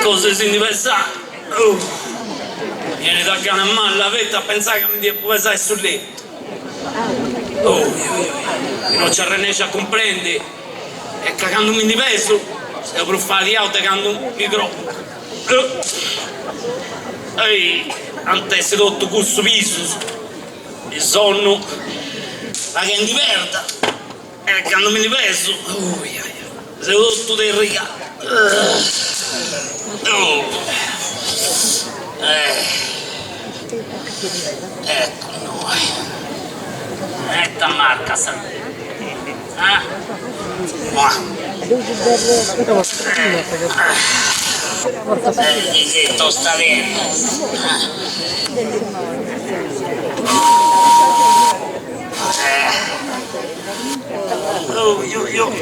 Cosa 'e si ndi pesai. Mi 'enit a gana malla feti a pentzai ca mi ndi depu pesai 'e su letu. Oi oi oi, chi no nci arrennesciu a cumprendi est ca candu mi ndi pesu seu prus fadiau de candu mi crocu. Ei, ant essi totu cussu pisus mi sonnu faghendi perda e candu mi ndi pesu, oi oi oi, seu totu derrigau. Eccu innoi, ita marca sa ah eh tostadedda oi oi oi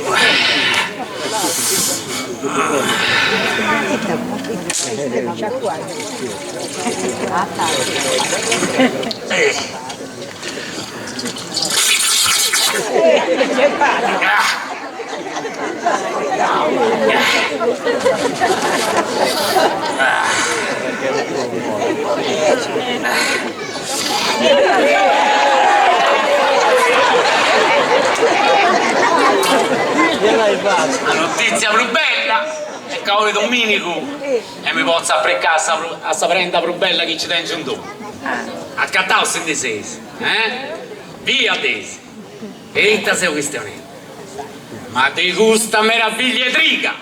Sa notizia prus bella est ca oi dominigu e mi potzu apricai a sa prenda prus bella chi nci tengiu in domu. Acatau si ndi seis, eh? Bia dd'eis. E ita seu chistionendi? Ma de custa meraviglia 'e triga,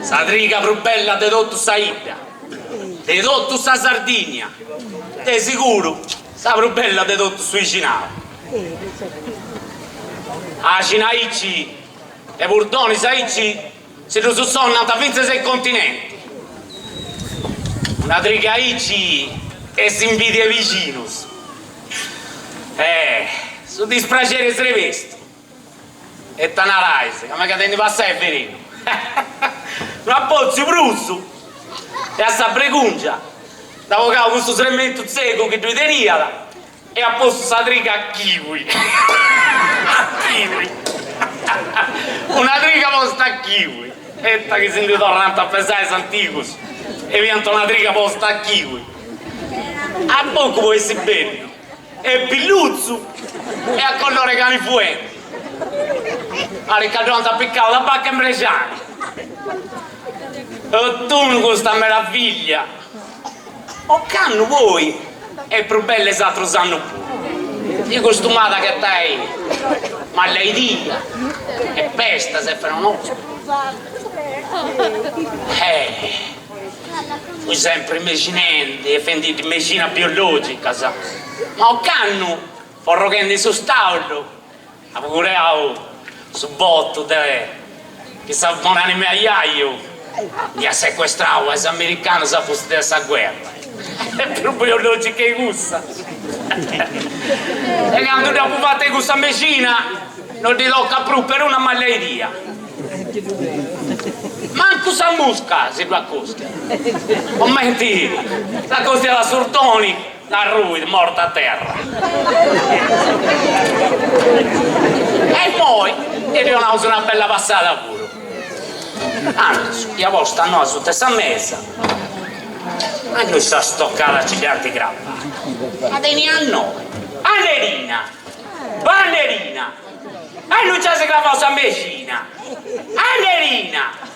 sa triga prus bella de totu sa 'idda, de totu sa Sardigna, de siguru sa prus bella de totu su 'ixinau. Àxina aici e burdonis aici Si ddus sonnant fintzas in continenti. Una triga aici est s'invidia 'e bixinus. Eh, su dispraxeri est srebestu. Ita narais, ca megat a ndi passai 'e ferinu. No at potziu prus e a sa bregungia nd'at bogau cussu srementu tzegu chi ddui teniat E at postu sa triga a kiwi. A kiwi. Una triga posta a kiwi. Ita chi si ndi torrant a pesai is antigus e biant una triga posta a kiwi. A pocu po essi bellu. Est pillutzu e a collor'e cani fuendi. Parit ca ddu ant apicau tabaccu e mrexani. Tot'unu custa meraviglia. Ocannu poi est prus bella 'e is atrus annus puru. Fia costumada a ghetai mallaidia e pestas e peronospora. Eh, fui sempri mexinendi e fendi mexinas biologicas, ma ocannu, forroghendi in su staulu, Apu cureau su botu de chi sa bonanima 'e aiaiu nd'iat secuestrau a is americanus a pustis de sa guerra. E prus biologica 'e cussa. E candu dd'apu fata cussa mexina no ddi tocat prus peruna mallaidia. Mancu sa musca si ddu acostiat. Comenti s'acostiat a s'urtoni Arruit morta a terra. E immoi ddi donaus una bella passada puru. Antzis, dd'ia posta noa asuta 'e sa mesa, ma innoi sa stocada nci dd'ant cravada. Ma tenia noi. Annerina! Annerina! E non nci as cravau sa mexina! Annerina!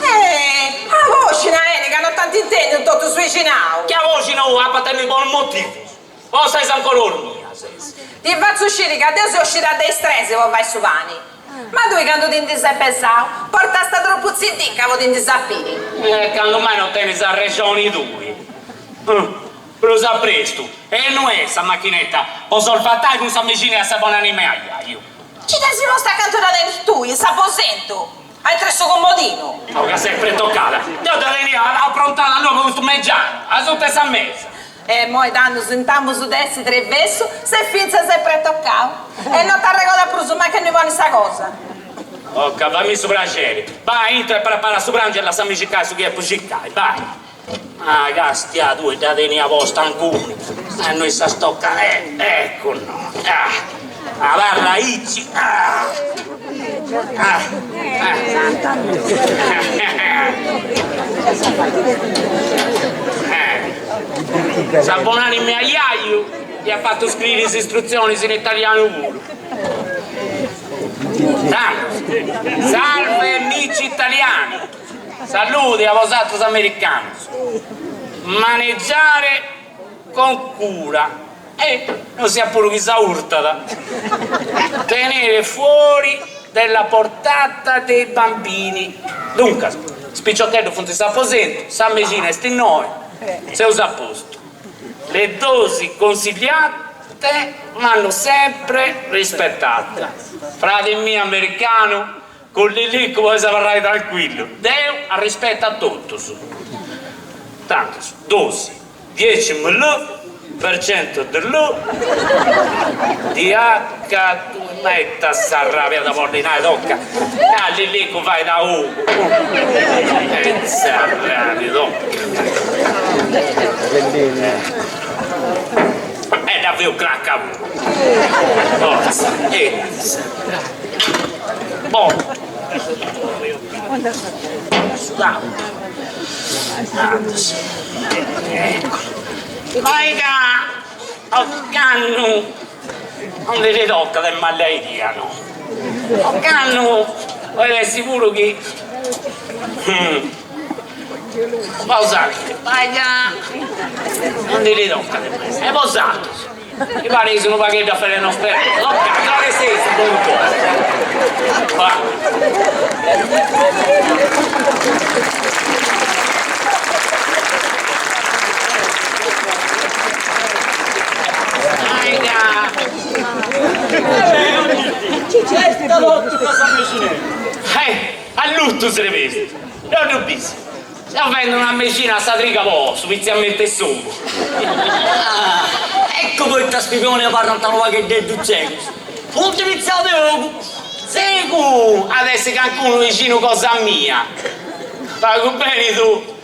Eh! Abòxina 'eni ca no t'ant intendiu in totu su 'ixinau! Chi abòxinu ap'a tenni bonus motivus, o ses ancora ormia ses? Ti fatzu sciri ca deu seu scidada de is tresi po fai su pani. Ma tui candu ti ndi ses pesau, portasta tropu tzidinca po ti ndi sapiri. E candu mai no tenis arrexoni tui? Prus a prestu, e innui est sa machinetta po solfatai cun sa mexina 'e sa bonanima 'e aiaiu? Nci dd'as posta acantu dda tenis tui, in s'aposentu, aintre su comodinu. Oh ca ses pretocada, deu dda tenia aprontada no po custu mengianu, asuta 'e sa mesa. E imoi tandus intamus de essi trevessu, ses fintzas e pretocau. E no t'arregodas prus mancu innui ponis sa cosa. Oca, fammi su praxeri. Bai intro e prepara su prangiu e lassami circai su chi depu circai, bai. Ah, castia tui, dda tenia posta inguni. E no issa stocca, eh, eccu no. Ah, abarra aici, ah. Ah, ah. Eh. Sa bonanima 'e aiaiu iat fatu scriri is istrutzionis in italianu puru. Salve amici italiani, saludi a bosatrus americanus, maneggiare con cura e no siat puru chi s'aurtat, tenere fuori della portata dei bambini. Duncas, is piciocheddus funt in s'aposentu, sa mexina est innoi, seus a postu. Le dosi consigliate vanno sempre rispettate. Fradi miu americanu, cun Lillicu pois abarrai tranquillu, deu arrispetu a totus. Tantus, dosi, dieci ml per cento dl di H ma ita s'arrabia da bolli nai, tocca, ca Lillicu fait a ogu, e s'arrabia, tocca. E dda feus cracca puru, fortza, e Bon, su tavulu, ecco, Fai ca ocannu non ndi ddi tocat de malaidia no. Ocannu podit essi puru chi Pausali, fai ca non ndi ddi tocat de malaidia. E bosatrus, mi pareis unu pagheddu a ferenosperosu, ocannu arresteis bonu cosa. Va. Eh, alluttu si rebestu, no ddu bis. Seu fendi una mexina a sa triga po su pitziamentu 'e s'ogu. Ah, eccu poita is pipionis abarrant unu pagheddeddu tzegus. Funt pitziaus de ogu. Tzegu at essi cancunu bixinu cosa mia. Pagu beni tu.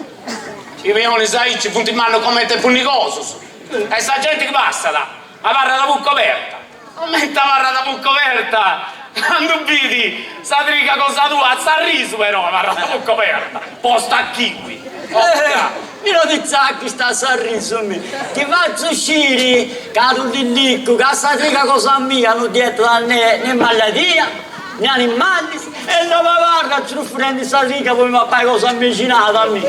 Pipionis aici funt mannus comente funnigosus. E sa genti chi passat abarrat a bucca oberta. Comente abarrat a bucca oberta candu bit sa triga cosa tua a s'arrisu però abarrat a bucca oberta posta a kiwi. Eh, mi no ti zacchist a s'arrisu mi. Ti fatzu sciri, caru Lillicu, ca sa triga cosa mia no ddi 'etat ne ne maladia, ne animalis, e no m'abarrat trufurendi sa triga po mi papai cosa mexinada mi.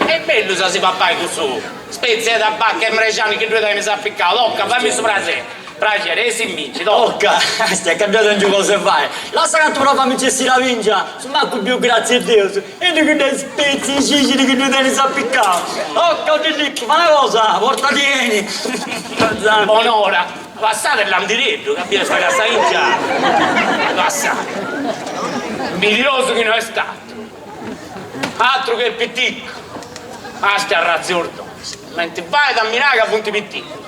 Est mellus a si papai cussu Spezia 'e tabaccu e mrexani chi ddue tenis apicau, tocca, fammi su praxeri, praxeri, essi-minci, tocca. Tocca, est ca ddoi tengiu cosa 'e fai, lassa cantu provu a mi nci essiri a bingia, su mancu biu gratzias a Deus, e de cudda spezia 'e cixiri chi ddoi tenis apicau. Tocca, o Lillicu, fa una cosa, portati 'eni. Bonora, passat landireddu, ca biu est ca sa 'ingia passat. Imbidiosu chi no est atru. Atru che piticcu. Asti arratzi 'e urdonis. Menti fait a mirai ca funt piticcus.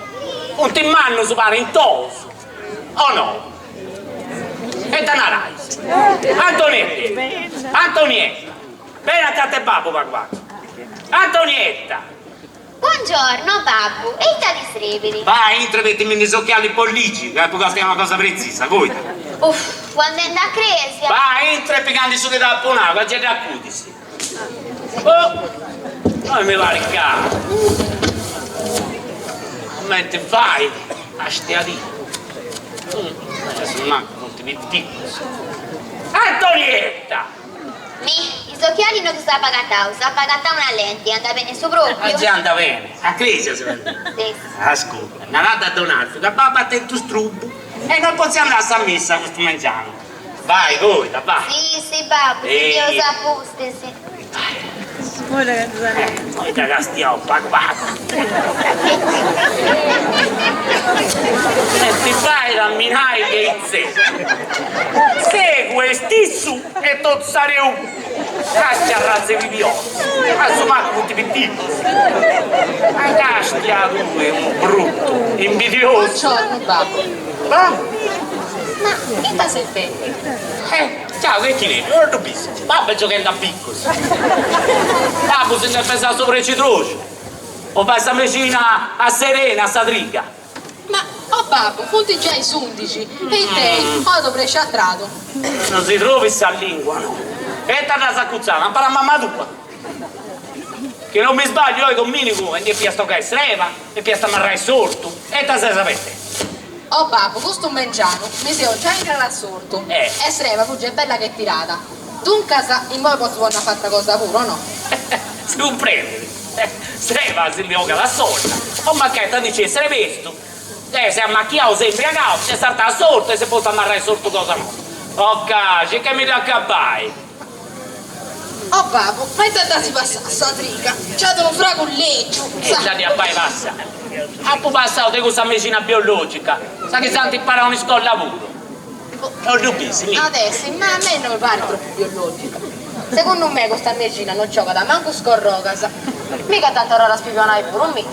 Funt mannus parentosus. O no? E ita narais? Antonietta! Antonietta! Beni acanta 'e babbu pagu pagu. Antonietta! Buongiorno babbu, e ita ti srebit? Bai intro e bettimindi is occhialis po ligi, ca depu castiai una cosa pretzisa, coita. Uff, fua andendi a cresia. Bai intro e pigandi su chi t'apu nau, ca gei dd'acudis. Oh, no mi parit ca. Cumenti fait, castiadì. Mancu funt piticus. Antonietta! Mi, is ochialis no ddus apu agataus, apu agatau una lenti, andat beni su propriu? Ah, già andat beni, a cresia seu andendi. Sì. Ascurta, naraddu a don Alfiu ca babbu at tentu strubu e no potziu andai a sa missa custu mengianu. Vai, coita, vai. Si, si babbu, si bieus a pustis. Poita castiau pagu pagu. E ti fait a mirai che itzegu. Tzegu est issu e totu s'areu. Castia arratza 'e pipionis. A su mancu funt piticus. Ma castia tui unu brutu, imbidiosu. Buongiorno babbu. Va? Ma ita ses fendi? Eh, ciao Chechineddu, non ddu bis? Babbu est gioghendi a bicus. Babbu si nd'est pesau su precidroxu po fai sa mexina a Serena, a sa triga. Ma, o babbu, funt giai is undixi, e itei, oi t'obresci a tradu. Non si trobit sa lingua, no. E ita dd'as acutzada, ampara a mamma tua. Chi non mi sbagliu oi dominigu ndi depiast togai s'erba, depiast amarrai s'ortu, e ita ses abetendi? O babbu, custu mengianu mi seu giai intrada a s'ortu, Eh. e s'erba fut giai bella che tirada. Duncas, immoi potzu ponni a fai atra cosa puru, o no? Si cumprendit. S'erba si ndi 'ogat a sola. O mancai ita ndi scis, srebestu. Deu seu amachiau, seu imbriagau, nc'est sartau a s'ortu e s'est postu a amarrai s'ortu cosa nosta. O ca, circa 'e mi dd'acabai. O babbu, ma ita dd'as passau a sa triga? Nc'at unu fragu lègiu. Ita ddi ap'a ai passau? Apu passau de cussa mexina biologica, sa chi s'ant imparau in iscola puru. No ddu bisi, mi. At essi, ma a mei no mi parit tropu biologica. Segundu mei custa mexina no nci 'ogat mancu is corrogas. Miga t'ant torrau a spibionai puru, mi.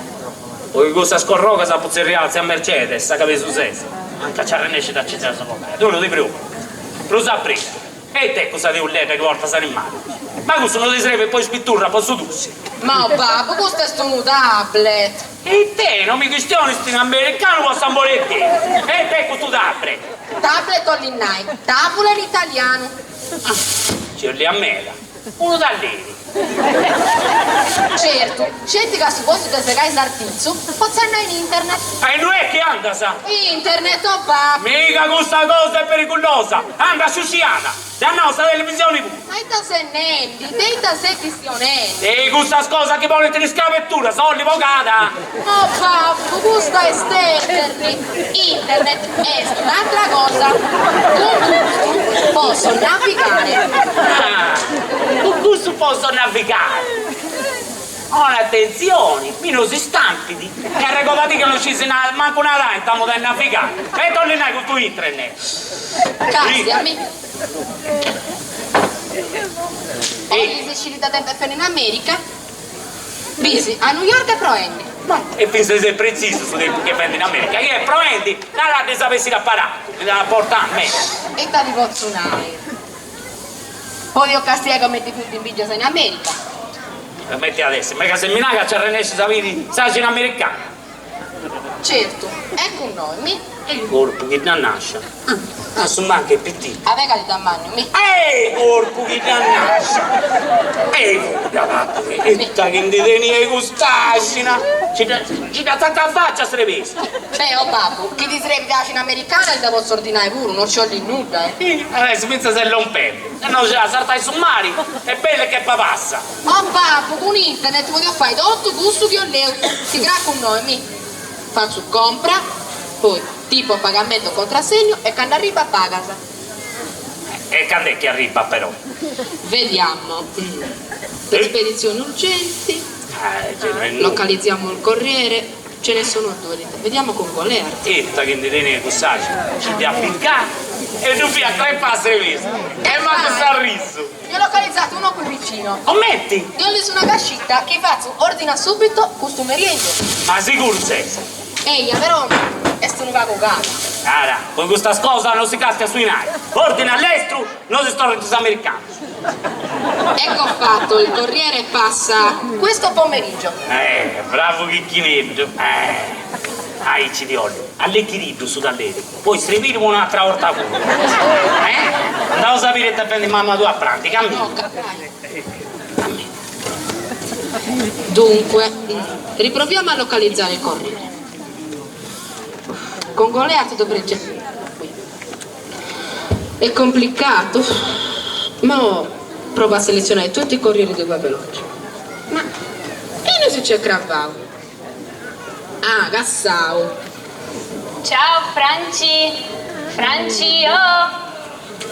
Poi cussas corrogas apu tzerriau a tzia Mercedes, sa cabesusesa, anca nci arrennescit a nci ddas bogai. Tui no ti preocupis. Prus a prestu. E it'est cussa tiulledda chi portat s'animali? Ma cussu no ti srebit po is piturras po su tussi? Ma o babbu, custu est unu tablet! Ite? No mi chistionist in americanu po s'amori 'e Deus! E it'est custu tablet? Tablet 'olit nai tavula in italianu. Ah, nci 'oliat meda. Unu talleri. Certu, sceti ca a su postu de segai sartitzu, potzu andai in internet. A inue est chi andas? Internet, o babbu! Miga custa cosa est pericullosa! Andat sciusciada! Dd'at nau sa televisioni puru! Ma ita ses nendi? De ita ses chistionendi? De cussas cosas chi ponint in is crabeturas, olli bogada! O babbu, custa est internet! Internet est un'atra cosa! Cun custu posso navigare! Ah, cun custu posso navigare! Poni atentzioni, mi no si stampit, e arregodadì ca no scis mancu nadai intamu de navigare. E ita 'olit nai custu internet? Càstia mi. 'Olis sciri ita tempu est fendi in America? Bisi, a New York est proendi. Ma e fintzas est pretzisu su tempus chi est fendi in America, chi est proendi, naraddi sa bessida a paracua, mi dda portat meda. Ita ti potzu nai? Podeus castiai comenti funt is bìngias in America. Comenti at essi, mega seminai ca nci arrennescis a biri s'àxina americana. Certu, eccu innoi, mi. Ei corpu chi dda nàscia. A su mancu est pitica. Avega ti dd'ammanniu, mi. Ei corpu chi dda nàscia. Ei fudda babbu mi. Ita chi ndi tenia 'e cust'àxina. Nci dda nci dda tzaccu a faccia a srebestu. Beh, o babbu, chi ti srebit àxina americana ti dda potzu ordinai puru, no nci 'olit nudda, eh. Adesso fintzas est lompendi. E no nci at sartai su mari, est bellu che pabassa. O babbu, cun internet podeus fai totu cussu chi 'olleus, ti cracu innoi, mi. Fatzu compra, poi tipo pagamento contrassegno e candu arribat pagas. E cand'est chi arribat però? Vediamo, per spedizioni urgenti, localizziamo il corriere, ce ne sono due, vediamo con quale arte. Ita chi ndi tenit cuss'àxina, nci dd'iat picau e ddu fiat crepau a srebestu e mancu s'arrisu. Ne ho localizzato uno qui vicino. Comenti? Ti 'ollis una cascita chi fatzu ordina subito custu merì e Ma siguru ses? Eia, però est unu pagu caru. Cara, po custas cosas non si castiat su 'inari. Ordina lestru, no si torrint is americanus. Ecco fatto, il corriere passa questo pomeriggio. Eh, bravu Chichineddu. Eh, aici ti 'ollu, allichiriddu su talleri, poi srebiri po un'atra 'orta puru. Eh, andaus a biri ita fendi mama tua a prandi, cammina. Cammina. Dunque, riproviamo a localizzare il corriere. Con Goliath dovrebbe qui. È complicato, ma provo a selezionare tutti i corrieri di Veloce. Ma e non si c'è cravau? Ah, cassau. Ciao Franci! Franci, oh!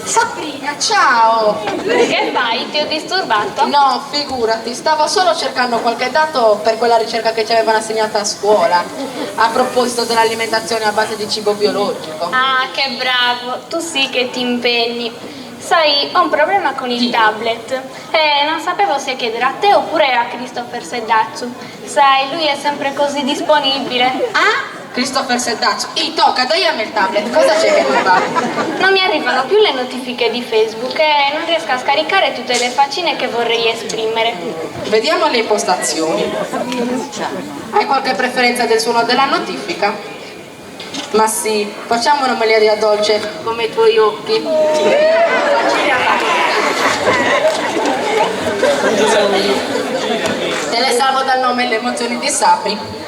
Sabrina, ciao! Che fai? Ti ho disturbato? No, figurati, stavo solo cercando qualche dato per quella ricerca che ci avevano assegnato a scuola, a proposito dell'alimentazione a base di cibo biologico. Ah, che bravo, tu sì che ti impegni. Sai, ho un problema con il tablet e non sapevo se chiedere a te oppure a Christopher Seddazzu. Sai, lui è sempre così disponibile. Ah? Christopher Seddazzo, Ih, tocca, dai a me il tablet, cosa c'è che non va? Non mi arrivano più le notifiche di Facebook e non riesco a scaricare tutte le faccine che vorrei esprimere. Vediamo le impostazioni. Hai qualche preferenza del suono della notifica? Ma sì, facciamo una melodia dolce come i tuoi occhi. Te le salvo dal nome Le emozioni di Sapri.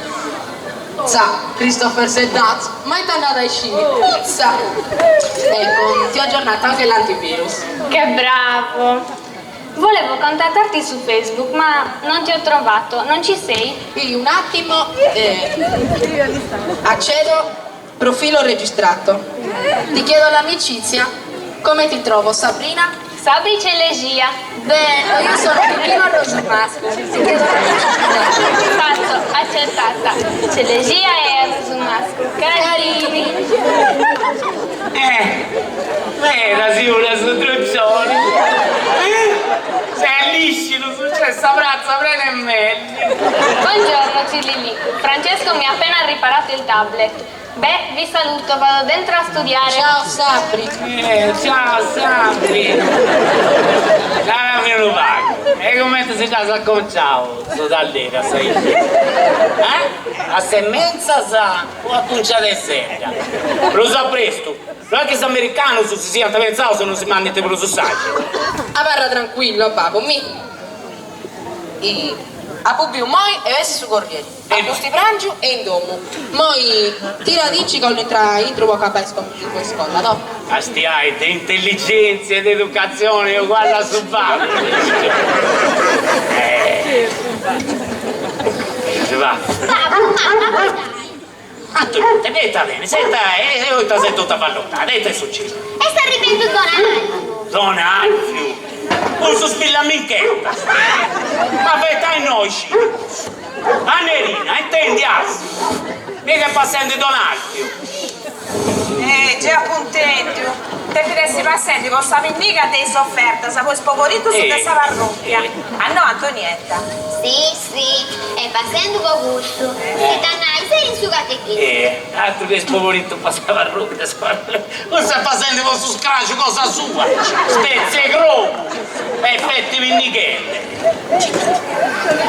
Sa, Christopher Seddazzo, ma è andata a sciri. Puzza! Ecco, ti ho aggiornato anche l'antivirus. Che bravo! Volevo contattarti su Facebook, ma non ti ho trovato. Non ci sei? Quindi un attimo, eh, accedo, profilo registrato. Ti chiedo l'amicizia. Come ti trovo, Sabrina? Sabri Celegia. Bello, io sono Chicchino Rosumasco. Ti chiedo l'amicizia. Fatto, accettata. Celegia e Rosumasco. Carini. Eh, meda si una su truccioni. Eh, se è liscino, successa brazza prena e meglio. Buongiorno Cililì. Francesco mi ha appena riparato il tablet. Beh, vi saluto, vado dentro a studiare. Ciao Sabri. Eh, ciao Sabri. Dammi un pago. E come si già si acconciavo, so da lì, sai. Eh? A semenza sa o a conciata e sera. Lo so presto. Non è che se americano su si sia pensato se non si manda per lo saggio. A barra tranquillo, babbo, mi. I a pubblico moi e vesti su corriere. A gusti prangiu e in domo. Moi tira dici che entra intro poco a con scuola, no? A sti hai di intelligenza ed educazione uguale a su babbo. Eh. Si va. Babbo, mamma, dai. Ah, tu, te detta bene, senta, e eh, io ti sei tutta fallotta, detta è successo. E sta arrivando Don Alfio. Don Alfio, un sospilla minchetta. Ma vetta in noi, Annerina, intendi, as? Mica è passando Don Alfio. Eh, già contento. Te fidessi passando con sta minniga dei sofferta, sa poi spovorito su Eh. questa parrocchia. Eh. Ah no, Antonietta. Sì, sì, è passando con gusto. Si danna sei in su catechismo. Eh, altro che spovorito passava a rocca, non sta facendo il vostro scrascio cosa sua. Spezie cromo, effetti vinnichelle.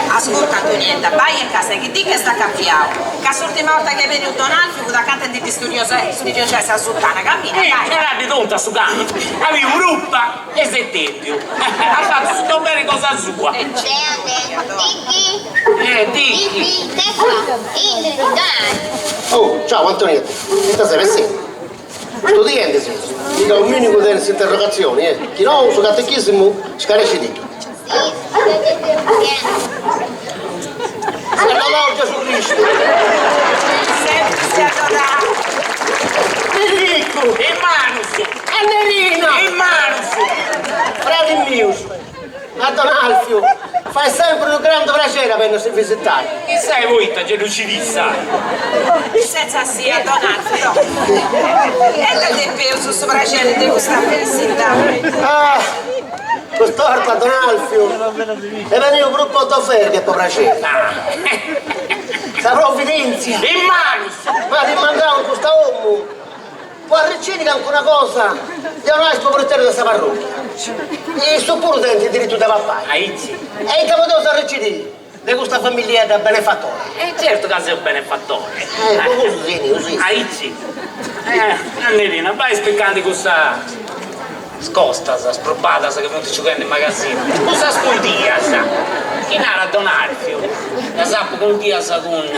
Ascolta Antonietta, vai in casa che di che sta capiao. Che l'ultima volta che è venuto Don Alfio, da accanto di studiosa a sultana, cammina, Eh, vai. era di tonta su cane. Avevo ruppa e settempio. Ha fatto sto bene cosa sua. Te ande, Ticchi, Eh, dici. Ticchi, te qua, Indri, Don Alfio. Oh, ciao Antonietta, che sei vestito? Studente sei, mica un minimo delle interrogazioni, eh. Chi no, su catechismo, scaresci di. Sì, sì, E la Gesù Cristo! Sempre si adorato. Enrico! In mano su! Annerina! In mano su! Frate mio, a Don Alfio, fai sempre un grande piacere per non visitare. Chi sei voi, che lucidissa? Senza sì, a Don Alfio. E da te peso su piacere di questa visita. Ah, quest'orta Don Alfio, e veniva pure un po' d'offerta che può piacere. Sa provvidenza! In mano su! Ma ti mandavo questo uomo! Può arricchire anche una cosa di un altro proprietario di questa parrocchia. E sto pure dentro il diritto da papà. Aici. E che potevo arricchire di questa famiglia da benefattore. E certo che sei un benefattore. Eh, così, così. Aici. Eh, Annerina, vai spiccando questa scosta, sproppata che non ti giocando in magazzino. Cosa scondias? Chi nara Don Alfio? La sappo con dias con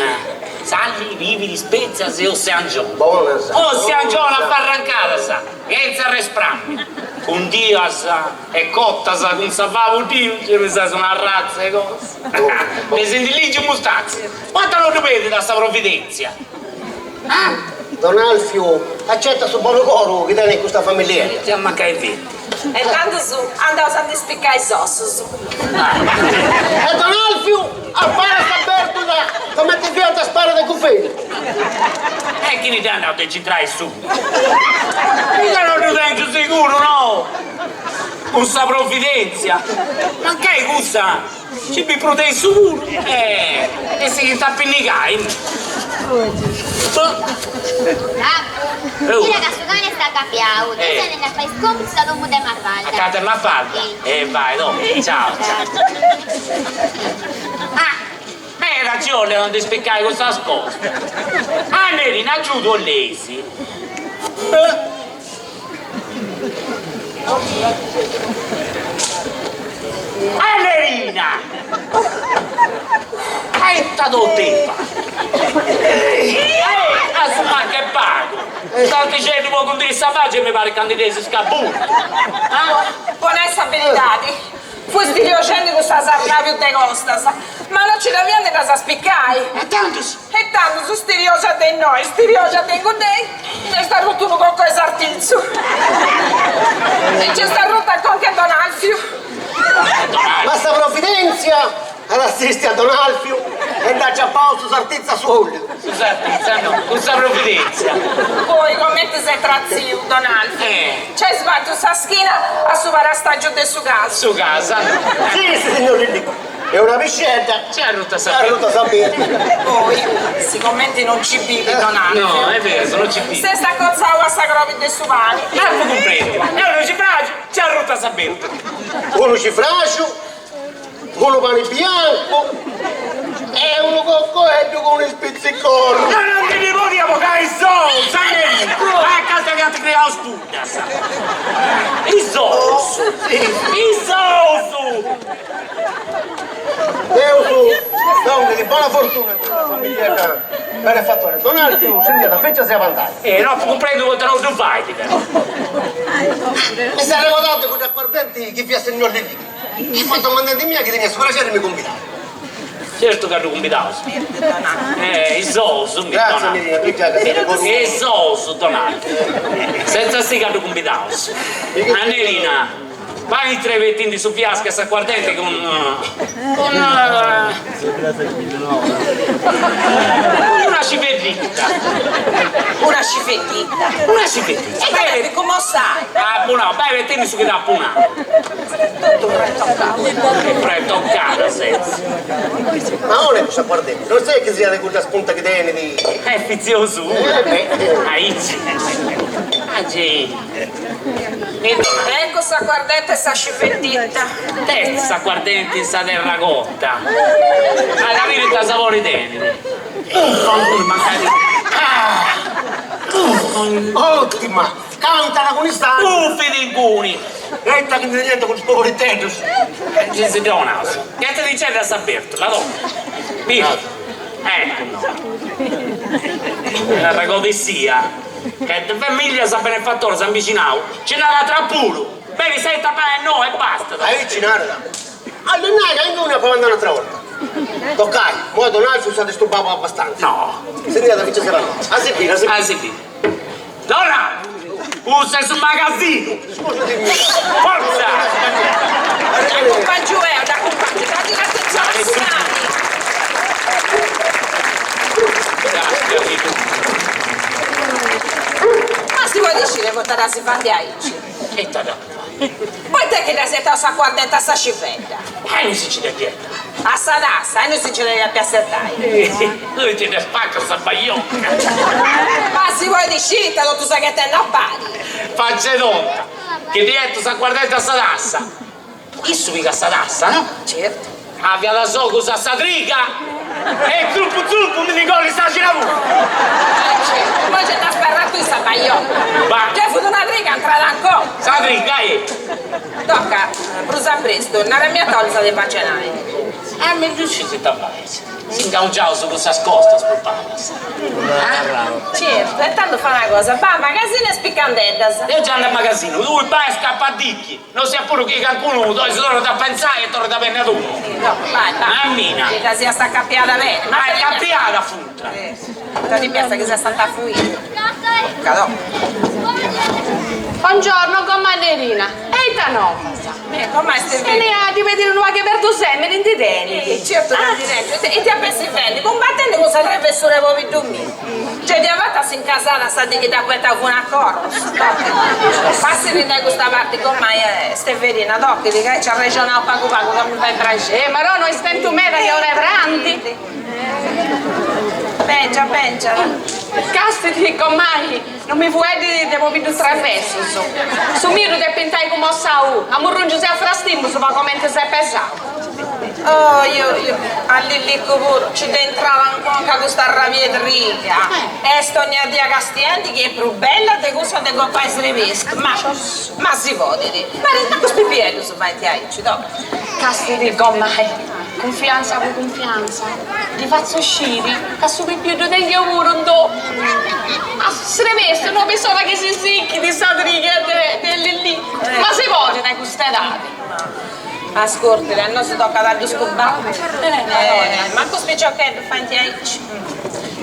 salli, viveri, spezias e osse angione. Buona sa. Osse angione affarrancata sa, senza resprammi. Con dias e cotta sa, con savavo Dio, ci mi sa una razza e cose. Mi senti lì giù mustazzi. Quanto non dipende da sta provvidenza? Ah? Don Alfio accetta su buono coro che tiene questa famiglia. Ti ammacca i venti. E tanto su, andavo a spiccare i ossi su. E Don Alfio appare sta bertula come ti fiata spara del cuffino. E chi ne ti andato a centrare su? Mica non lo tengo sicuro, no? Questa provvidenza. Ma che è questa? Ci mi protegge sicuro. Eh, e si sta a pinnicare. Babbu, mira ca su cane est acapiau, deu seu andendi a fai is compitus a domu de Mafalda. A canta Mafalda? E vai, dopo, ciao, ciao. Ah, meda ci 'ollit a ndi spiccai custas cosas. Annerina, agiudu 'olleis? Annerina! Ma ita totu ifa? A su mancu est pagu! Tantixeddu po cundiri sa faci e mi parit ca ndi tenis scabullu! Po nai sa beridadi, fui stirioxendi cussas arràbius de costas, ma no ci dda fia a ndi ddas spicai. E tandus? E tandus stirioxa de innoi, stirioxa de inguddei, nd'est arrutu unu cocco 'e sartitzu. E nc'est arrutu a conca 'e Don Alfiu. Ma sa Provvidenzia at assisti a Don Alfiu e nd'at ciapau su sartitzu a su 'olidu. Su sartitzu, no, cun sa Provvidenzia. Poi, comenti s'est tratziu, Don Alfiu, nc'est sbàtiu sa schina a su parastàgiu de su casu. Su casu, no. Si, si, signor Lillicu. E una piscedda. Nc'est arruta sa bertula. Arruta sa bertula. Poi, sigomenti non ci bivit Don Alfio. No, est berus, non ci bivit. S'est acotzau a sa crobi de su pani. Apu cumprendiu. E unu cifraxu, nc'est arruta sa bertula. Unu cifraxu, unu pani biancu e unu coccoeddu cun is pizzicorrus. Ma non ndi ddi podia bogai is ous, Annerina! A casta chi ant criau is puddas. Is ous! Is ous! Deus donit bona fortuna a sa familiedda benefattora. Don Alfiu si nd'iat fecias e avandai. E no apu cumprendiu poita no ddu fait però. Mi seu arregodau de cuddu acuardenti chi fiat signor Lillicu. E fut domandendi mia chi teniat su praxeri de mi cumbidai. Certu ca ddu cumbidaus. Eh, is ous mi Grazie Mirina, tui giai ca ses de coru. Is ous, Don Alfiu. Senza si ca ddu cumbidaus. Annerina. Bai intra e betindi su fiascu 'e s'acuardenti cun cun una scivedditta. Una scivedditta. Una scivedditta. E ita depit cummossai? Apu nau, bai betindi su chi t'apu nau. Totu pretoccau. Pretoccada ses. Ma ora custu acuardenti, non c'est chi siat de cudda spunta chi tenit. Est fiziosu. Aici. Agi. Ecco s'aguardente e sa scivedditta. It'est s'aguardenti in sa terra cotta. A biri ita sabori tenit. Ottima! Cantat cun is tanus! Bufit inguni! E ita chi ndi teniant cun is poboriteddus! Nci si donaus. Ghetadincedda sa bertula, tocca. Biri. Eccu no. Arregodissia. Che de familias benefattoras in bixinau nci nd'at atras puru! Beni seta beni no e bastat! Aici narat. 'Ollit nai ca inguni apu a andai un'atra 'orta. Toccai, moi don Alfiu s'at disturbau abastanza. No. Si nd'iat fintzas a notti. A si biri, a si biri. A si biri. Dora! Custu est su magasinu! Forza! Dd'acumpangiu eo, dd'acumpangiu, donai atentzioni a su cani. Ma si podit sciri poita dda si fandi aici? Ita dda fai? Poita est chi dd'as etau s'acuardenti a sa scivedda? E non si nci dda ghetat. A sa tassa, e non si nci dda depit assertai. Tui ti dda spaccas sa baiocca. Ma si podit sciri ita totu sa ghetendi a pari? Facci tonta, chi ddi 'etu s'acuardenti a sa tassa. Issu pigat sa tassa, no? Certu. Aviat is ogus a sa triga e zupu zupu mi ndi gollit s'àxina puru. Certu, poi nci dda sperrat tui sa baiocca. Ba. Gei fut una triga intrada ancora. Sa triga e. Tocca, prus a prestu, narami a ita 'olis de fai cenai. Ah, mi ddu scis ita fais. Si ingaungiaus cun sas costas prus pagas. Certu, e tandu fai una cosa, bai a magasinu e spicandeddas. Deu già andu a magasinu, tui bai a scapadicchi. No siat puru chi cancunu ddoi si torrat a pentzai e torrat a benni a domu. No, bai, bai. Mammina. Chi dda siast acapiada beni. Ma acapiada funt. Ita ti piast chi siast a fuiri? Tocca, Buongiorno, gomai Nerina. E ita novas? Eh, comai est Se ne ha di pedire unu pagu 'e perdusèmini ndi tenit. Certu ca ndi tengiu. Ita ap'essi fendi? Cumbatendi cun sa trevessura 'e pobiddu miu. Gei dd'ia fata a s'incasada sa dì chi dd'apu 'etau fune a corrus. Passit dae custa parti gomai Steverina, tochit ca aici arrexonaus pagu pagu ca mi fait praxeri. Eh, ma no, no istentu meda chi ora 'e prandi. Bengia, bengia. Castiti, gomai, non mi fueddit de pobiddus travessus. Su miru de pintai cun mossau, a murrungius e a frastimus po comente s'est pesau. Oh, io, io, a Lillicu puru, ci dd'intrat in conca custa arrabia 'e triga. Est ogna dia castiendi chi est prus bella de cussa de gopai Srebestu, ma, ma si podit. Parit, ma custus pipieddus faint aici, tocat. Castiti gomai, cunfiantza po cunfiantza, ddi fatzu sciri ca su pipiu ddu teng'eu puru in domu. A Srebestu no bit s'ora chi si sichit sa triga de de Lillicu, ma si podit a custa edadi. Ascurtit, a nosu tocat a ddus cumbati. Eh, ma custus piciocheddus faint aici.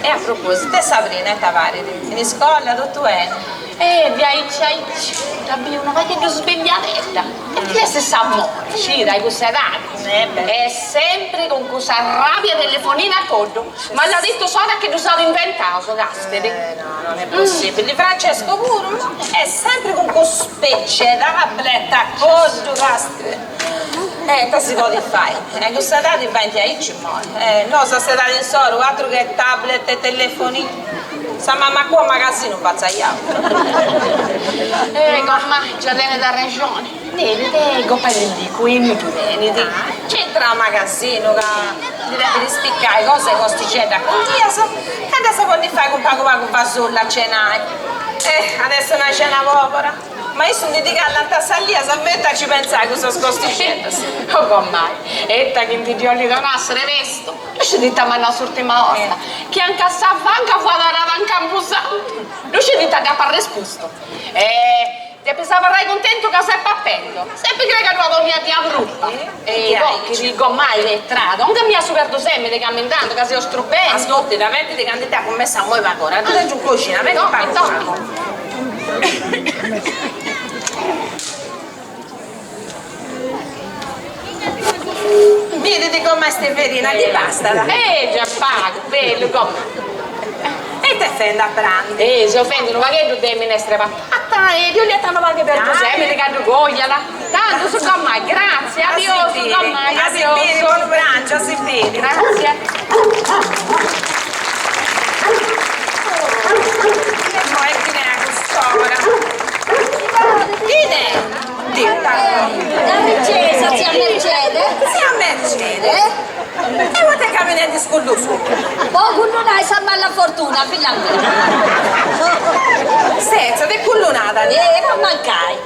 E a propositu, e Sabrina ita parit? In iscola totu beni? Eh, diaici aici, dda biu unu pagheddu sbelliadedda. E chi est s'amori, scida, a cussa edadi. Est sempri cun cussa arrabia telefonina a coddu. Maladittu s'ora chi ddus at inventaus, castidi. Eh no, non è possibili. Francesco puru est sempri cun cussu specie 'e tablet a coddu, castidi. Eh, ita si podit fai? A cussa edadi faint aici immoi. Eh, nosu a s'edadi insoru atru che tablet e telefoninu. Sa mama cua magasinu fatzaiaus. Eh, gomai, già tenet arrexoni. Nerit e gopai Lillicu innui ddu tenit. C'entra a magasinu ca ndi depit spiccai cosa 'e costixedda cundias ca ddas podit fai cun pagu pagu fasullu a cenai. Eh, at essi una cena pobora. Ma issu ndi ddi callant salias feti a ci pentzai cussas costixeddas. Oh gomai, eta chi ndi ddi 'olit donai a Srebestu. No scit ita m'at nau s'urtima 'orta, chi anca sa fanca fuat arada in campusantu. No scit ita dd'apu arrespustu. Eh, Depis abarrai cuntentu ca ses papendo. Sempri crei ca ddu at ònnia dia prupa. E po chi ti gomai letrada, 'onga-mì a su perdusemini ca mi nd'andu ca seu strupendi. Ascurti, daventi de candu t'apu messa moi pagora, ddu tengiu in coxina, beni pagu pagu. Bidit gomai Severina, ti bastat? Eh già pagu, bellu gomai. E ita est fendi a prandi? Eh, seu fendi unu pagheddu de minestra 'e patata e ddi 'olia 'etai unu pagu 'e perdusemini ca ddu cogliat. Tantu gomai, gratzie, adiosu gomai, A si biri, adiosu. bonu prangiu, a si biri. Gratzie. E moi est finea cust'ora. Chini est? La Mercede, zia Mercede. Zia Mercede? E poita caminendi scullu scullu? Po cullunai sa mala fortuna, filla mia. Senza de cullunada. Eh, no mancai.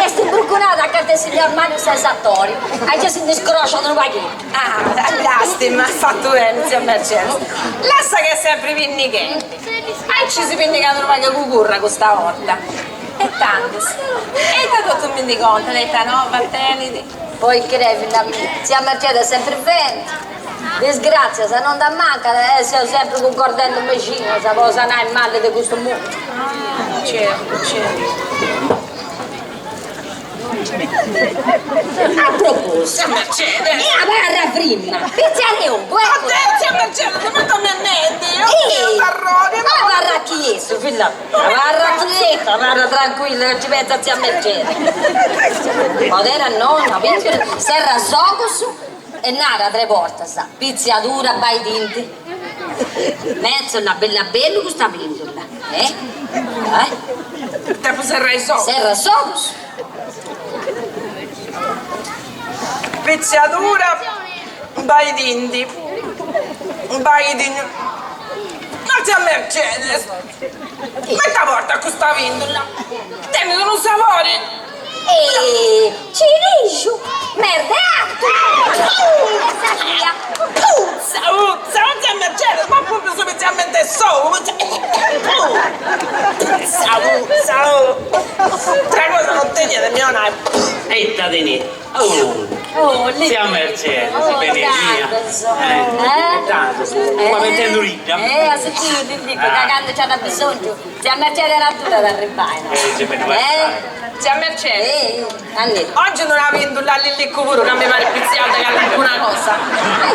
Est imbrucunada acanta 'e signor Mario s'esattori. Aici si ndi scroxat unu pagheddu. Ah, lastima, at fatu beni, zia Mercedes. Lassa chi est sempri pinnichendi. Aici si pinnicat unu pagu 'e cugurra custa 'orta. E tandus, e ita totu mi ndi contat, ita nova tenit? Poi crei, filla mia, tzia Mercede est sempri fendi, disgratzias non nd'ammancat e seus sempri cuncordendi mexinas po sanai is malis de custu mundu. Ah, certu, certu. A propositu. Tzia Mercede! E abarra frima! Pitziadeu, eccu! Oddio, tzia Mercede, ma ita m'est nendi? Oddio, s'arrori! Abarra chietu, filla mia, abarra chietu, abarra tranquilla ca ci pentzat tzia Mercede. Podera nonna, pìmpiri, serra is ogus e nara tre bortas, pitziadura baidindi. Metzola bella bellu custa pìndula, eh? Eh? Depu serrai is ogus. Serra is ogus. Pitziadura baidindi. Baidindi. Ma tzia Mercedes, ma ita portat custa pìndula? Tenit unu sabori! E cirixu, merda 'e 'atu e salia. Putza, putza, ma tzia Mercedes, ma propriu su pitziamentu 'e s'ou, putza, putza, putza, atra cosa non teniat mi 'onai. E ita tenit? Oh, tzia Mercedes, beni mia. E tantu, fua pentendu ridda. Eh, a sentidu ti dicu ca candu nc'at abisongiu Tzia Mercede era dura ad arribbai, no? Eh, c'è bene, Eh? Tzia Mercede. Eh, Annì. Oggi non la pìndula a Lillicu puru ca mi parit pitziada calincuna cosa.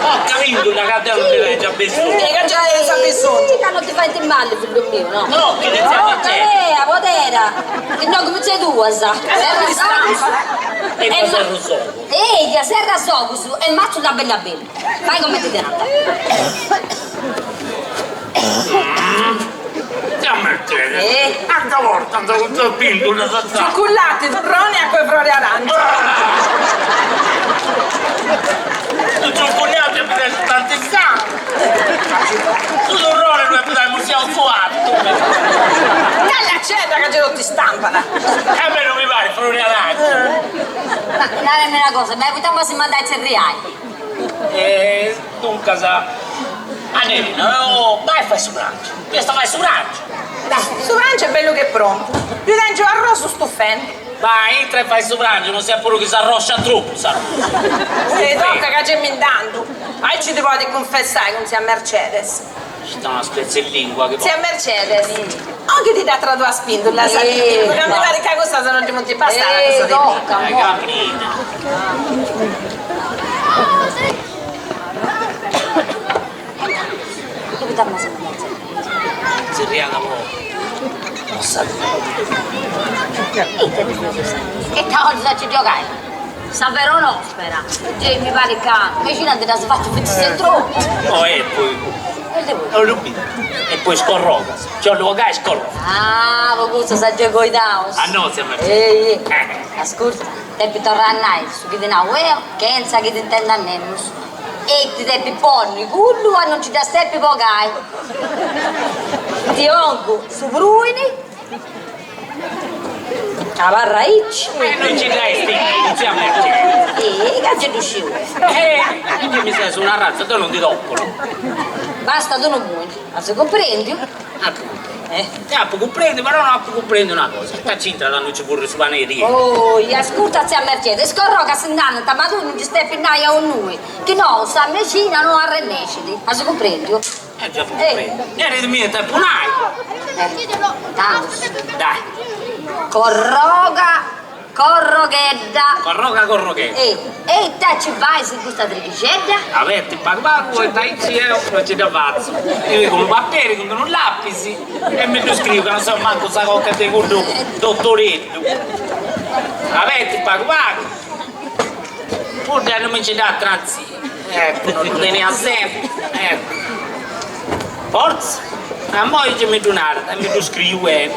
Porca pìndula ca deu non ndi tengiu abisongiu. Eh, ca già tenis abisongiu. Ca non ti faint mali, fillu miu, no? No, chi de tzia Mercede. Eh, podera. Chi no cumintzai duas. Serra is ogus. E ita serru is ogus? Eia, serra is ogus e matzula bella bella. Fai comenti ti nant. Tzia Mercedes, Eh? anca portant custas pìndulas a sa. Ciucullati, turroni e acua 'e frori 'e arangiu. Su ciucullati mi piaxit tanti sanu. Su turroni ddu apu dai mussiau su 'atu. Calla cedda ca gei totu istampat. E a mei non mi parit frori 'e arangiu. Ma narami una cosa, ma poita m'as mandai a tzerriai? E duncas, Anelina, bai a fai su prangiu, biast a fai su prangiu. Dai, su prangiu est bellu che prontu, ddu tengiu arrosu stufendi. Bai, intra e fai su prangiu, non siat puru chi s'arrosciat tropu s'arrosu. E tocca ca gei mi nd'andu, aici ti podit cunfessai cun tzia Mercedes. Sta una spetzie 'e lingua chi. Tzia Mercedes, o chi ti dda traduas pìndulas, ca mi parit ca custas non ddi funt bastadas cussa de Eh, Caprina. Zerriada po po sa Ita 'olis a ci giogai? Sa peronospera, gei mi parit ca mexina ti dd'as fatu fintzas tropu. No e poi E poi is corrogas, nci 'ollu 'ogai is corrogas. Ah, po custu sa gei coidaus. Ah no, tzia Mercedes. Ei, ascurta, depis torrai a nai su chi ti nau eo, chentza chi t'intendat nemus. E ti depis ponni cullu a non nci ddas depi bogai. Ti 'ongu su pruini. Abarra aici. E non ci dda est tzia Mercedes. E ca gei ddu sciu. E chi mi ses una razza, deu non ti topu. Basta unu pugnu, as cumprendiu? Apu cumprendiu. E apu cumprendiu, però no apu cumprendiu una cosa, ita c'intrat a non ci furri su pani 'e Oi, ascurta tzia Mercedes, is corrogas si nd'andant, ma tui non nci depis nai a onnui, chi no sa mexina no arrennescit, as cumprendiu? E già apu cumprendiu. Narit mi ita depu nai. Tandus. Dai. Corroga, corroghedda. Corroga, corroghedda. E, e ita ci fais in custa trighixedda? Abetti pagu pagu poita aici eo non ci dda fatzu. Mi pigu unu paperi cun unu lapis e mi ddu scriu ca non seu mancu sa conca de cuddu dottoreddu. Abetti pagu pagu. Pudda non mi nci dd'at trantzia. Ecco, non ddu tenia sempri, ecco. Fortza, immoi gei mi ddu narat e mi ddu scriu beni.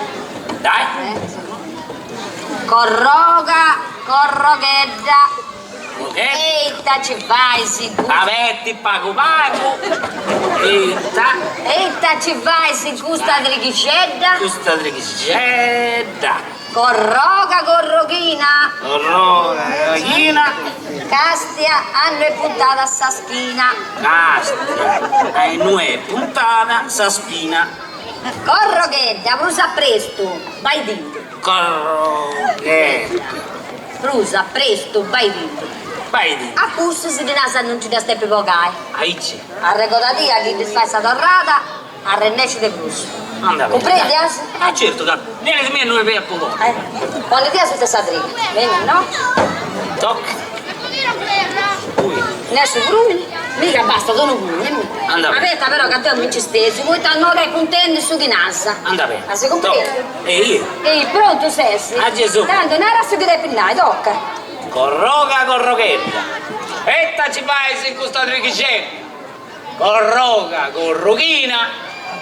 Dai. Corroga, corroghedda. E ita ci fais in custa. Abetti pagu pagu, ita. E ita ci fais in custa trighixedda. Custa trighixedda. Corroga corroghina. Corroga corroghina. Castia a inue puntada sa schina. Castia a inue puntada sa spina. Corroghedda prus a prestu baidindi. Corroghedda. Prus a prestu baidindi. Baidindi. A pustis ddi nas a non nci ddas depi bogai. Aici. Arregodadia chi ddis fais sa torrada Arrennesci de prus. Anda bene. Cumprendias? Ah certu ca Neri mia no est po domo. Eh, ponidia sutta sa triga. Beni, no? Tocca. Ui. Ne su pruni. Mica bastat unu pugnu, mi. Anda bene. Abeta però ca deu mi nci stesiu, poita no depu intendi su chi nas. Anda bene. As cumprendiu? Ehi. Ehi, prontu ses? A Gesù. Tandu nara su chi depis nai, tocca. Corroga corroghedda. Ita ci fais in custa trighixedda. Corroga, corroghina,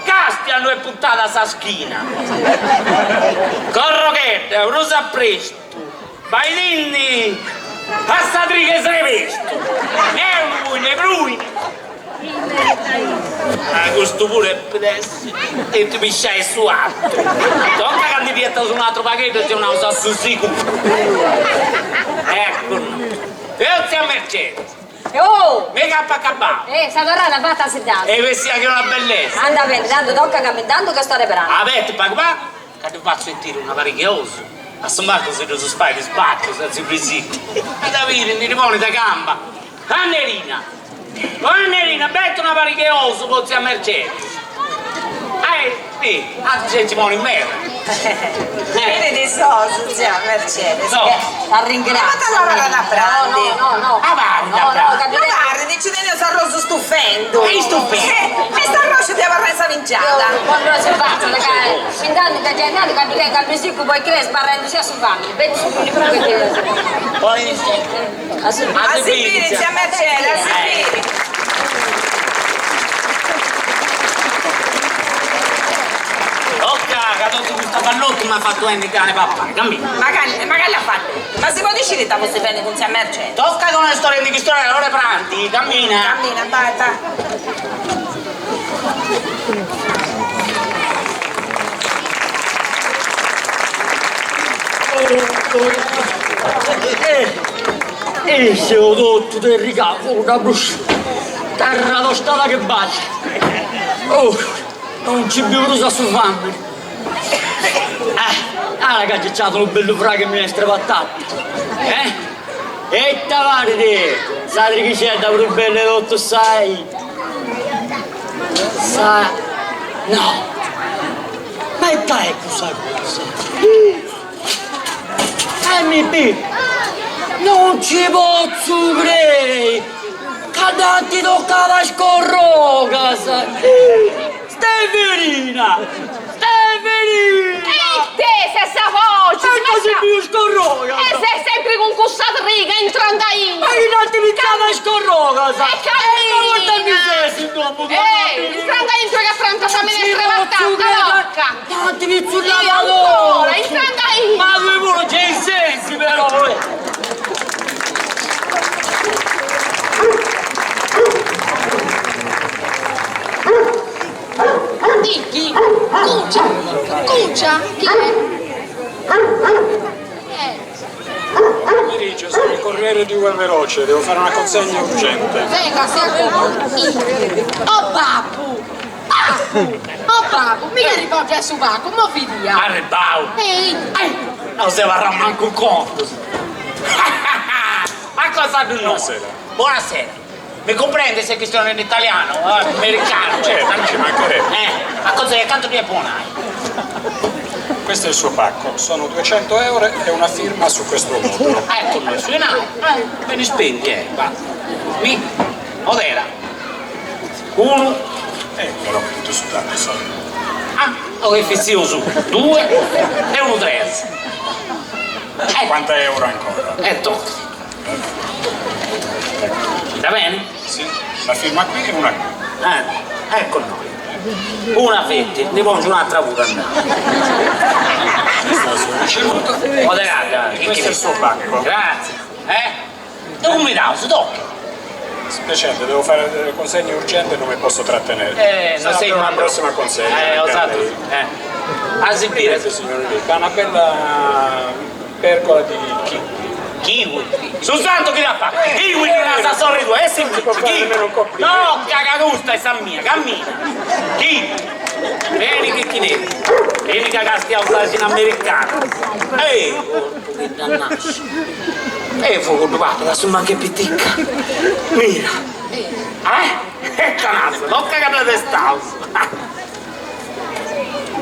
castia a inue puntada sa schina. Corroghedda, prus a prestu, baidindi a sa triga 'e srebestu. Ne unu pugnu 'e pruini. Ah, custu puru depit essi tentu pisciai su 'atu. Tocca ca ndi ddi 'etas un'atru pagheddu e si 'onaus a su siguru. Eccu, eo tzia Mercedes. Oh! Mica apo acabau! Eh, sa torrada fata si dd'as. E bessia che una bellesa! Anda bene, tandu tocca ca mi nd'andu ca sto preparando. Abetti pagu pagu, ca ddu fatzu 'etiri una pariga 'e ous, a su mancu si ddus fait is bacus a tziu Prisicu. At a biri, ndi ddi ponit de camba. Annerina! O Annerina, beti una pariga 'e ous po tzia Mercedes. Eh, ah, gei nci ponit meda. Tenit is ous, tzia Mercedes. No. T'arringratziu. Ma t'abarrat a prandi. No, no, no. Abarrit a No, no, prandi. capitanu. Abarrit, nci teneus arrosu stufendu. E istufendu. E st'arrosu di abarrai in sa pingiada. Quando si fatto, ca mi nd'andu ca giai nadu ca mi tengu a bisicu poi crei sbarrendi a su famini. Beni su puni puru che Poi A si A si biri, tzia Mercedes, a si biri. ca totu custu aballotu m'at fatu 'enni gana 'e papai, cammina. Ma cali, ma cali aballotu? Ma si podit sciri ita fustis fendi cun tzia Mercede? Tocca ca no est ora 'e ndi chistionai, ora 'e prandi, cammina. Cammina, bai, bai. E seu totu derrigau, una bruscia, terra tostada che balla. Oh, non nci biu prus a su fàmini. Eh, nara ca nci nc'at unu bellu fragu 'e minestra 'e patata. Eh? E ita parit sa trighixedda prus bella 'e totu sa 'idda? Sa. No! Ma ita est cussa cosa? MB, Non nci potzu crei! Ca dd'ant tocada is corrogas! Steverina! Steverina! E ite est sa voce? E no si biu is corrogas! E ses sempri cun cussa triga intrande a intro! Ma chi dd'ant picada is corrogas! E cammina! E ma poita mi ses in domu tua? E intrande a intro ca franta sa minestra 'e patata, tocca! Tanti pizzullada E ancora, intrande a intro! Ma tui puru gei sesi però! Dichi, Cuccia, Cuccia, chi è? Pomeriggio, sono il corriere di Uber Veloce, devo fare una consegna urgente. Venga, sia Oh babbu! Babbu! Oh babbu, mi che rivolge a su paccu, mo fidia! Arribau! Ehi! Eh, non si varrà manco un conto! Ma cosa du no? Buonasera. Buonasera. Mi comprende se chistione in italiano, eh, americano? Certo, ci mancherebbe. Eh, ma cosa è canto di buona? Questo è il suo pacco, sono 200 euro e una firma su questo modulo. Ecco noi, su in eh, me ne spendi, eh, va. Mi, odera. Uno. Eh, però tutto sudato, sorry. Ah, oh, che fizioso. Due e uno terzo. 50 euro ancora. E tocca. Va bene? Sì, la firma qui e una qui. Eh, ecco noi. Una fetta, ne mangio un'altra pure a me. Questa è la sua ricevuta. Moderata. E questo è il suo pacco. Grazie. Eh? Tu mi dai, si tocca. Spiacente, devo fare delle consegne urgenti e non mi posso trattenere. Eh, Sarà non sei per una quando- prossima consegna. Eh, ho perché esatto. lei- Eh. A sentire. Grazie signor Enrico, ha una bella pergola di kiwi. Kiwi. Su santo chi l'ha fatta? Kiwi non ha sa sorriso, è semplice. può fare Kiwi. nemmeno un complimento. No, cagagusta è sa mia, cammina. Kiwi. Vieni che chi ne? Vieni che stiamo in americano. Ehi, porco che dannascia. E fuoco dupato, da su manche piticca. Mira. Eh? E canasso, tocca che te testaus.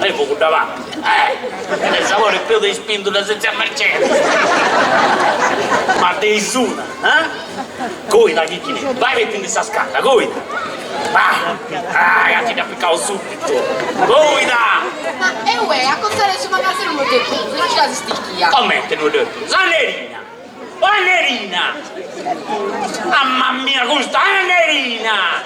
E fuoco davanti. Eh, il sapore è più di spinto senza mercede. Ma dei suna, eh? Coida chi chi ne? Vai metti in questa scala, coida. Vai. Ah, ti appiccato subito. Coida! Ma e uè, a contare su magazzino non ti più, non ce la si sticchia. Come te non detto? Sannerina! Annerina! Mamma mia, questa Annerina!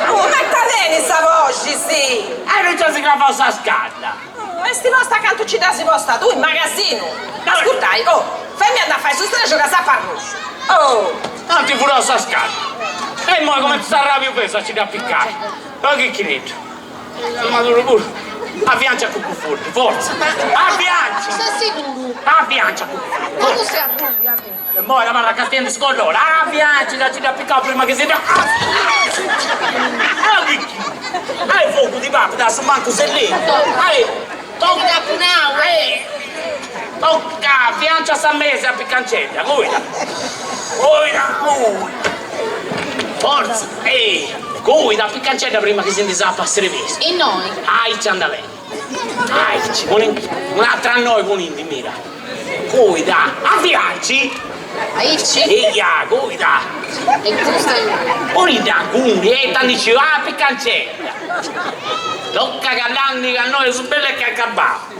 Oh, ma sta bene sta voce, sì! E non c'è si fa sta scala! Oh, e sti posta accanto ci dà si posta tu in magazzino! Ascoltai, oh, fammi andare a fare su strada che sa parruccio! Oh! Non ti furò sta scala! E mo come ti arrabbi peso ci da piccare! Ma che chinetto? Ma duro pure! Avviancia con più forte, forza! Avviancia! Sei sicuro? Avviancia con più forte! Ma tu sei arrabbia. E mo la barra castienda scollora! Avviancia, da ci da piccare prima che si da... Ah, che chi? Hai fuoco di papà, da su manco se lì! Hai! Tocca! Eh! Tocca! Avviancia sta mese a piccancella, guida! Guida! Guida! Forza! Ehi! Guida, piccancella prima che si disappa a servizio! E noi? Ai, ci anda bene! Ai, ci un'altra a noi con indi, mira! Guida! Avviarci! Aici? Eia, guida! E tu stai Unita, guni, e tanti ci va a piccancella! Tocca che l'anni che a noi su belle che accabbà!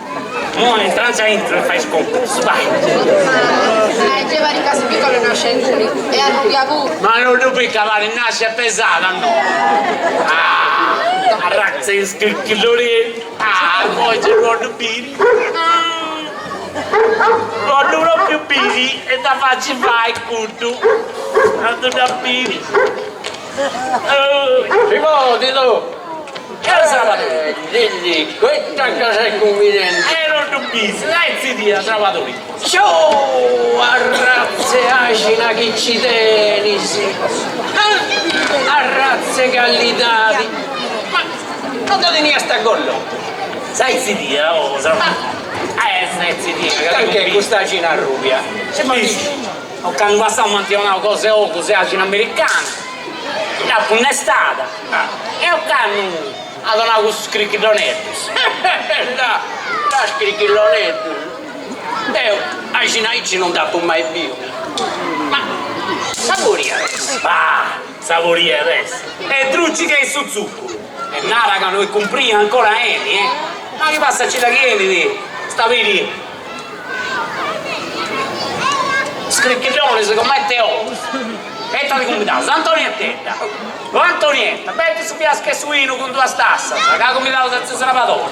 Mo entranza entro e fai scomparso, vai! Ma eh, che in casa piccola nasce in culi e arrubbia pure. Ma non lo picca, va, nasce è pesata, no! Ah! Arratza 'e scricchilloneddu. Ah, immoi gei ddu 'ollu biri. Ddu 'ollu propriu biri ita faci fait cuddu. Andu ddu a biri. Si podit o? Caro Srabadori. Lilli, ita ca ses cumbinendi. E non ddu bisi, dai zidia, Srabadori. Ciò, arratze axina chi ci tenis. Arratze callidadi. Ma non dda teniast a Gollotti? Sai zidia, oh, Srabadori. Eh, sai zidia. Ita nc'est custa axina arrubia? Si podit. Ocannu passau m'ant 'onau cosa 'e ogus e axina americana, dd'apu innestada e ocannu at 'onau custus scrichilloneddus. Dda, dda scrichilloneddus. Deu axina aici non dd'apu mai biu. Ma saboria est? Bah, saboria at essi. Est druci che su tzuccuru. E nara ca no est cumpria ancora 'eni, eh. Ma chi passat cida chi 'enit, sta biri Scrichillonis comente ogus. E ita ti cumbidaus? Antonietedda. O Antonietta, beti su fiascu 'e su 'inu cun duas tassas, ca cumbidaus a tziu Srabadori.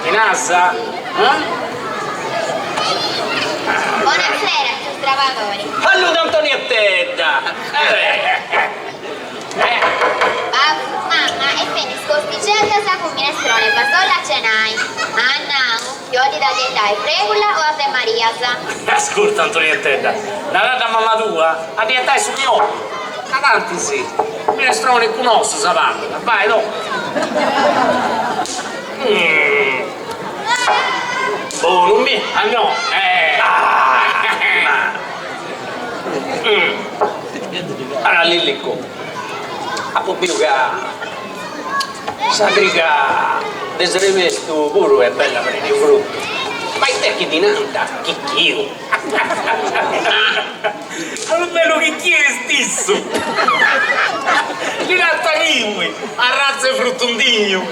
Ti nas? Eh? Bonasera, tziu Srabadori. Saludi Antonietedda! Babu, mamma est fendi is costiceddas cun minestrone 'e fasola a cenai, ma at nau chi 'olit a ddi 'etai fregula o Ave Marias. Ascurta Antonietedda, naradda a mamma tua a ddi 'etai su chi 'olit, ca tantis minestroni cun ossus abarrat, bai toca. Bonu mi, ah no, eh. Ara Lillicu, apu biu ca sa triga de Srebestu puru est bella prena 'e frutu, ma it'est chi ddi nant chicchiu? Unu bellu chicchiu est issu! Ddi nant kiwi, arratza 'e frutu indignu!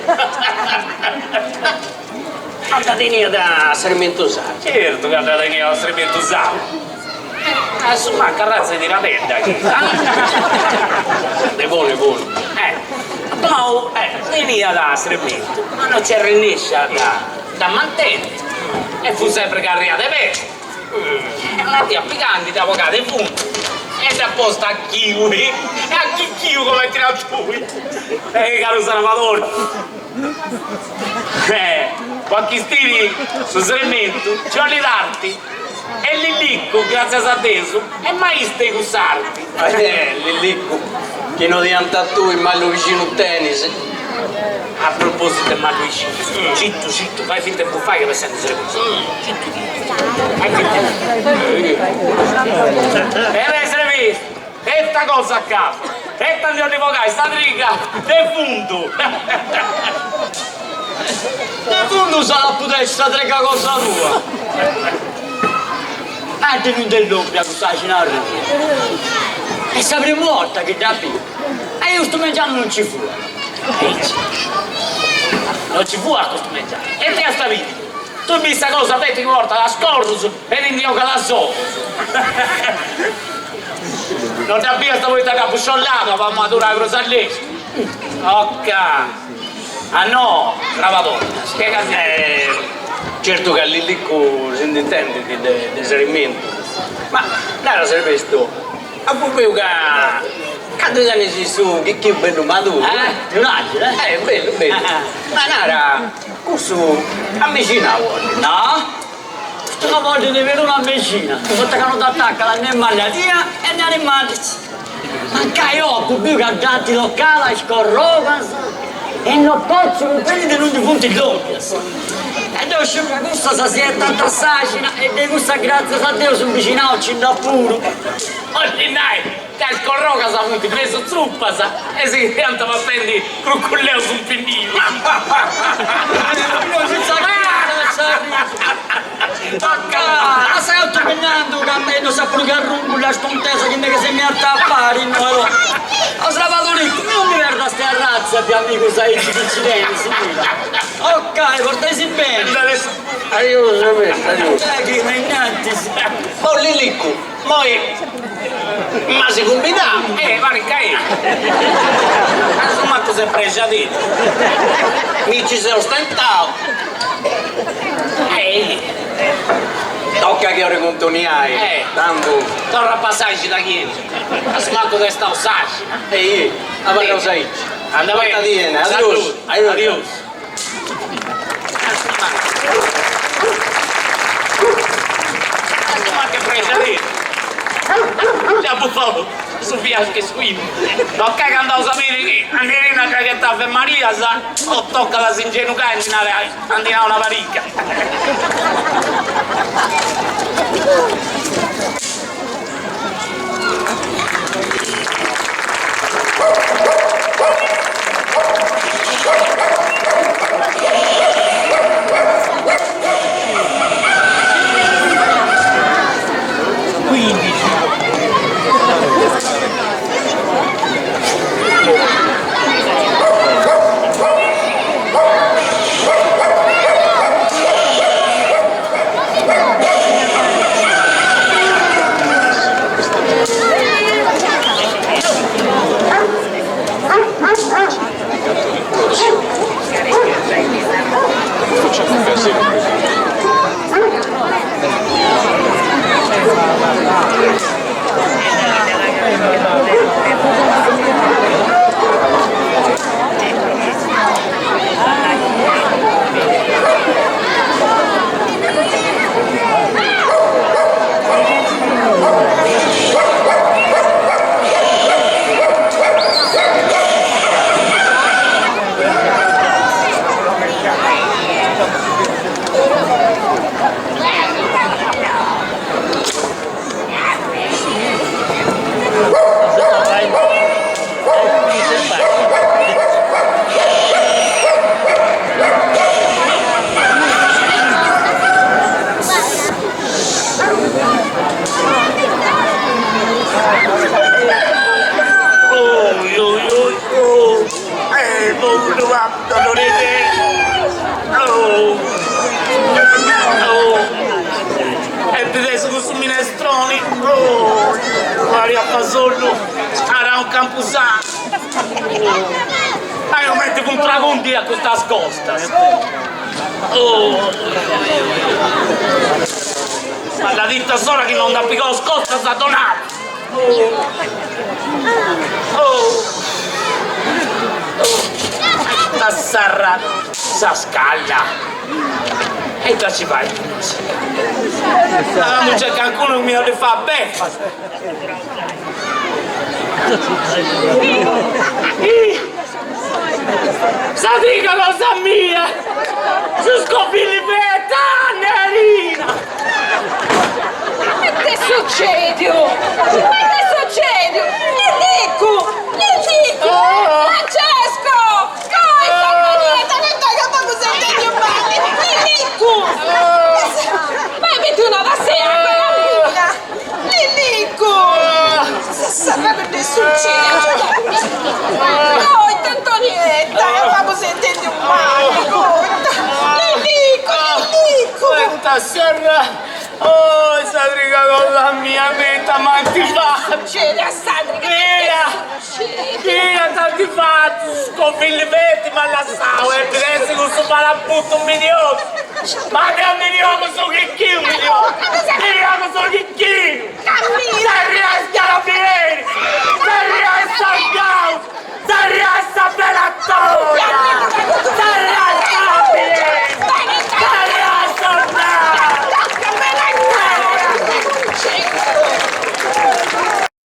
Ma dda teniat Srementu Sardu? Certu ca dda teniat Srementu Sardu! A su mancu arratza 'e tiradedda chi. De bonu bonu. Eh, no, teniat srementu, ma no nci arrennesciat a dda mantenni e fut sempri carriada 'e perda. E una dì pigandi dd'at bogada 'e fundu e dd'at posta a kiwi e a chicchiu cumenti nau tui. Eh, caru Sarvadori. Eh, po achistiri su srementu nci 'olit arti E Lillicu, gràtzias a Deus, est maistu 'e cuss'arti. Eh, Lillicu, chi no ti 'antu a tui, malu bixinu tenis. A propòsitu 'e malu bixinu, citu citu, fai finta 'e bufai ca bessendi srebestu. Citu citu, fai finta 'e bufai. E beh, srebestu, ita cosa a capu, ita ndi 'olli bogai sa triga de fundu. De fundu s'at a pudai sa triga cosa tua. Anti non nd'est lòmpia custa axina arrùbia. Est sa primu 'orta chi dda biu e custu mengianu non nci fuat. Aici. Non nci fuat custu mengianu. E ita iast a biri? Tui bis sa cosa feti chi portat scorrus e ti ndi 'ogat is ogus. Non dda biast poita dd'apu sciollada po ammadurai prus a lestru. Oca. Ah no, Srabadori, spiega si. Certu ca Lillicu si nd'intendit de de srementu, ma nara Srebestu, apu biu ca ca tui tenis su chicchiu bellu maduru, eh? Ti praxit, eh? Eh, bellu bellu, ma nara, cussu a mexina 'olit? No, custu no bollit peruna mexina, poita ca no dd'atacat ne maladia e ne animalis. Mancai oi apu biu ca dd'ant tocada is corrogas e no potzu cumprendi de innui ndi funt lompias. E deu sciu ca cussas si 'etant a s'àxina e de cussas gràtzias a Deus in bixinau nci nd'at puru. 'Olit nai ca is corrogas funt mesu tzrupas e si fiant papendi cruculleus in pinniu. Tocca! Sa cantu mi nandu ca mei no sa puru carrumbulla stontesa chi mi che mi ant a pari no però. O Srabadoricu, mi non mi perdas de arratza de amigus aici chi ci tenis, mira. Ok, portaisi beni. Adiosu, adiosu. Eh, chi ma innantis. Oh Lillicu, moi. Ma si cumbidau? Eh, parit ca eja. A su mancu s'est prexadeddu. Mi ci seu stentau. Eh. Toca chi preguntoniai, Eh. tandu. Torra a passai cida chi 'enit. A su mancu testau s'àxina. Ehi, abarraus aici. Anda beni. Portadi 'eni, adius. Adius. Ma che prexadeddu! Nc'at bufau su fiascu 'e su 'inu. Tocat ca andaus a biri chi Angelina at ghetau Ave Marias o tocat a s'ingenugai a ndi nai a ndi nai una pariga. E bides cussu minestroni? Oh, pariat fasollu arau in campusantu. Ai comente cuntragundia custas costas. Oh. Maladita s'ora chi non nd'at pigau is costas a don Alfio. Oh. Oh. Ita sarra sa scalla. E ita ci fait? Candu nc'est cancunu chi mi 'olit fai befas. Sa triga cosa mia! Su scopillivetta, Nerina! Ma it'est sucediu? Ma it'est sucediu? Lillicu! Lillicu! Francesco! Coita, Antonietta, coita ca t'apu sentendiu mali! Lillicu! Ma beti una tassa 'e acua, Campina! Lillicu! Ma it'est sucediu? Coita, Antonietta, ca t'apu sentendiu mali, coita! Lillicu, Lillicu! Ita serra! Oh, sa triga cosa mia, ita m'ant fatu! Succede a sa triga, Mira! Mira ita ant fatu! Su scovilliveti m'at lassau e bides cussu farabuttu imbidiosu! Ma deu mi ndi 'ogu su chicchiu, mi ndi 'ogu! Mi ndi 'ogu su chicchiu!